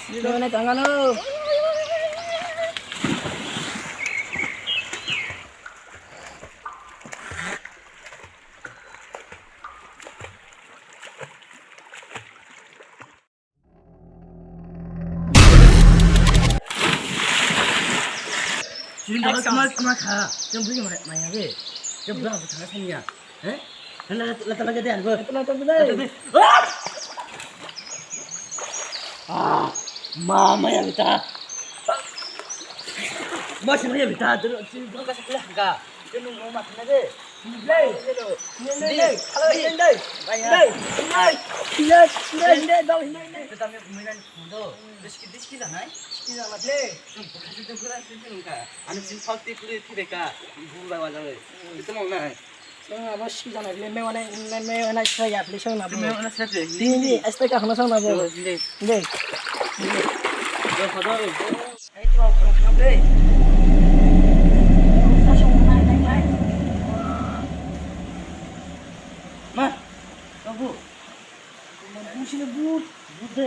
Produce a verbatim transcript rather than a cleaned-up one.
Nini tangano. Chini dolo tuma tuma kha. Chini bui mai mai ya be. Chini bui mai thang thang ya. Eh? Lata lata lata de anbo. Lata lata de. Ah, ma ma ya bita. Ma sini ya bita. Dulu chini dolo ka sakla ga. Chini mau makan aja. Lei, lei, lei, lei, lei, lei, lei, lei, lei, dal, lei, lei. Kita mi mainan kondo. Diski, diski janai? Diski jana, lei. Tum buka situ buka situ nungka. Anu sin fakti puli tibeka. Bula wajang. Itu mau nai. Song abo diski jana, lei, me wana, me, me wana saya, lei, song nabo. Me wana saya, lei. Ini, ini, este ka hana song nabo. Lei. Lei. Lei. Lei, kodo. Ma, babu. Busi ni but. But de.